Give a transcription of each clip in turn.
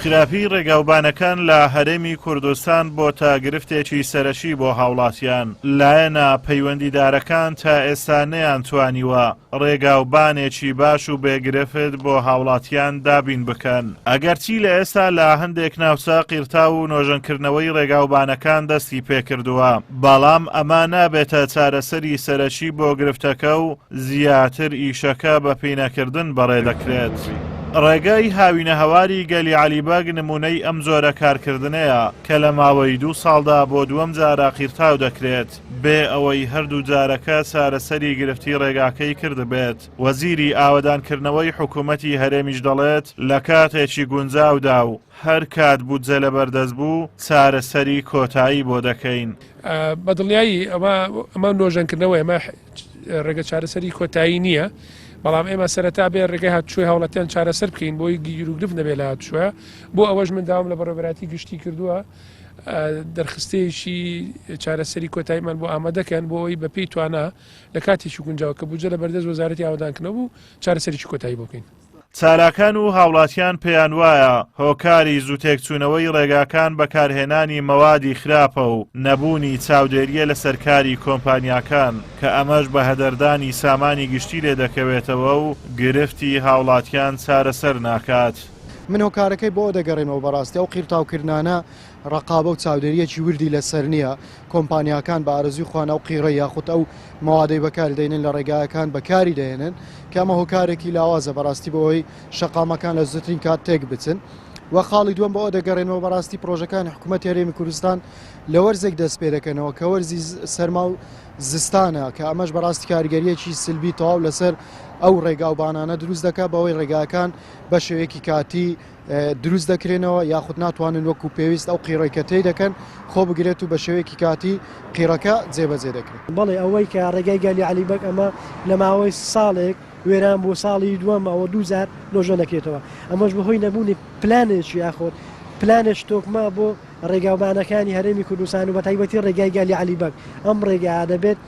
خراپی ڕێگاوبانەکان لە هەرێمی کوردستان بۆتە گرفتێکی سەرەکی بۆ هاوڵاتیان، لایەنە پەیوەندیدارەکان تا ئێستا نەیانتوانیوە ڕێگاوبانێکی باش و بێ گرفت بۆ هاوڵاتیان دابین بکەن، ئەگەرچی لە ئێستا لە هەندێک ناوچە قیرتاو و نۆژەنکردنەوەی ڕێگاوبانەکان دەستی پێکردووە، بەڵام ئەمە نابێتە چارەسەری سەرەکی بۆ گرفتەکە و زیاتر ئیشەکە بە پینەکردن بەڕێ دەکرێت. ڕێگای هاوینەهەواری گەلی عەلی بەگ نموونەی ئەم جۆرە کارکردنەیە کە لە ماوەی دوو ساڵدا بۆ دووەم جارە قیرتاو دەکرێت، بێ ئەوەی هەردوو جارەکە چارەسەری گرفتی ڕێگاکەی کردبێت. وەزیری ئاوەدانکردنەوەی حکوومەتی هەرێمیش دەڵێت، لە کاتێکی گونجاودا و هەر کات بودجە لەبەردەست بوو چارەسەری کۆتایی بۆ دەکەین. بە دڵنیایی ئەمە ئەمە نۆژەنکردنەوەی ئەمە ڕێگە چارەسەری کۆتایی نییە، بەڵام ئێمە سەرەتا بێ ڕێگەی هاتوچۆی هاوڵاتیان چارەسەر بکەین بۆی گیروگرفت نەبێت لە هاتوچۆە، بۆ ئەوەش من داوام لە بەڕێوەبەرایەتی گشتی کردووە دەرخستەیەکی چارەسەری کۆتاییمان بۆ ئامادەکەن بۆ ئەوەی بەپێی توانا لە کاتێکی گونجاو کە بودجە لە بەردەست وەزارەتی ئاوەدانکردنەوە بوو چارەسەرێکی کۆتایی بۆ بکەین. چالاکان و هاوڵاتیان پێیانوایە هۆکاری زوو تێکچوونەوەی ڕێگاکان بەکارهێنانی مەوادی خراپە و نەبوونی چاودێرییە لەسەر کاری کۆمپانیاکان کە ئەمەش بە هەدەردانی سامانی گشتی لێدەکەوێتەوە و گرفتی هاوڵاتیان چارەسەر ناکات. من هۆکارەکەی بۆ دەگەڕێنمەوە بەڕاستی ئەو قیرتاوکردنانە ڕەقابە و چاودێرییەکی وردی لەسەر نییە، کۆمپانیاکان بە ئارەزووی خۆیان ئەو قیڕەی یاخود ئەو مەوادەی بەکاری دەینن لە ڕێگایەکان بەکاری دەهێنن کە ئەمە هۆکارێکی لاوازە بەڕاستی بۆ ئەوەی شەقامەکان لە زووترین کات تێک بچن و خاڵی دووەم بەوە دەگەڕێنەوە بەڕاستی پرۆژەکانی حکوومەت هەرێمی کوردستان لە وەرزێک دەست پێ دەکەنەوە کە وەرزی سەرما و زستانە کە ئەمەش بەڕاستی کاریگەریەکی سلبی تەواو لەسەر ئەو ڕێگاوبانانە دروست دەکات بەوەی ڕێگاکان بە شێوەیەکی کاتی دروست دەکرێنەوە یاخود ناتوانن وەکو پێویست ئەو قیڕەی کە تێی دەکەن خۆ بگرێت و بە شێوەیەکی کاتی قیڕەکە جێبەجێ دەکرێت. بەڵێ ئەوەی کە ڕێگای گەلی عەلی بەگ ئەمە لە ماوەی ساڵێک وێران بوو ساڵی دووەم ئەوە دوو جار نۆژەن دەکرێتەوە ئەمەش بەهۆی نەبوونی پلانێکی یاخود پلانێکی تۆکمە بۆ ڕێگاوبانەکانی هەرێمی کوردستان و بەتایبەتی ڕێگای گەلی عەلی بەگ ئەم ڕێگا دەبێت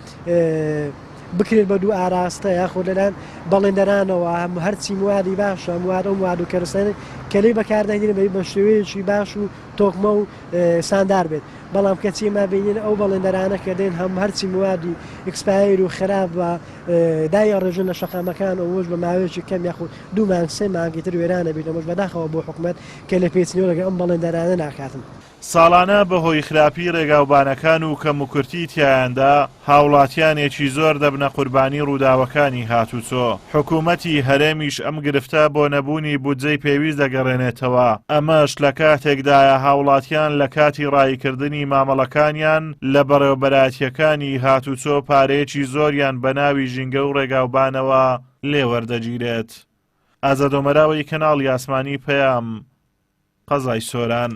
بکرێت بە دوو ئاراستە یاخود لەلایەن بەڵێندەرانەوە هەم هەرچی موادی باشە مواد ئەو مواد و کەرەستانەی کە لێی بەکاردەهێنرێن بە شێوەیەکی باش و تۆکمە و ستاندار بێت بەڵام کەچی ئێمە بینین ئەو بەڵێندەرانە کە دێن هەم هەرچی موادی expire و خراپ بە دایەڕێژن لە شەقامەکان ئەوەش بە ماوەیەکی کەم یاخود دوو مانگ سێ مانگی تر وێرانە بیت ئەمەش بەداخەوە بۆ حکومەت کە لێپێچینەوە لەگەڵ ئەم بەڵێندەرانە ناکاتن. ساڵانە بەهۆی خراپی رێگاوبانەکان و کەموکورتی تیایاندا، هاوڵاتیانێکی زۆر دەبنە قوربانی رووداوەکانی هاتوچۆ، حکومەتی هەرێمیش ئەم گرفتە بۆ نەبوونی بودجەی پێویست دەگەڕێنێتەوە، ئەمەش لەکاتێکدایە هاوڵاتیان لەکاتی راییکردنی مامەڵەکانیان لە بەڕێوەبەرایەتییەکانی هاتوچۆ پارەیەکی زۆریان بەناوی ژینگە و رێگاوبانەوە لێوەردەگیرێت. ئازاد ئۆمەراوی، کەناڵی ئاسمانی پەیام، قەزای سۆران.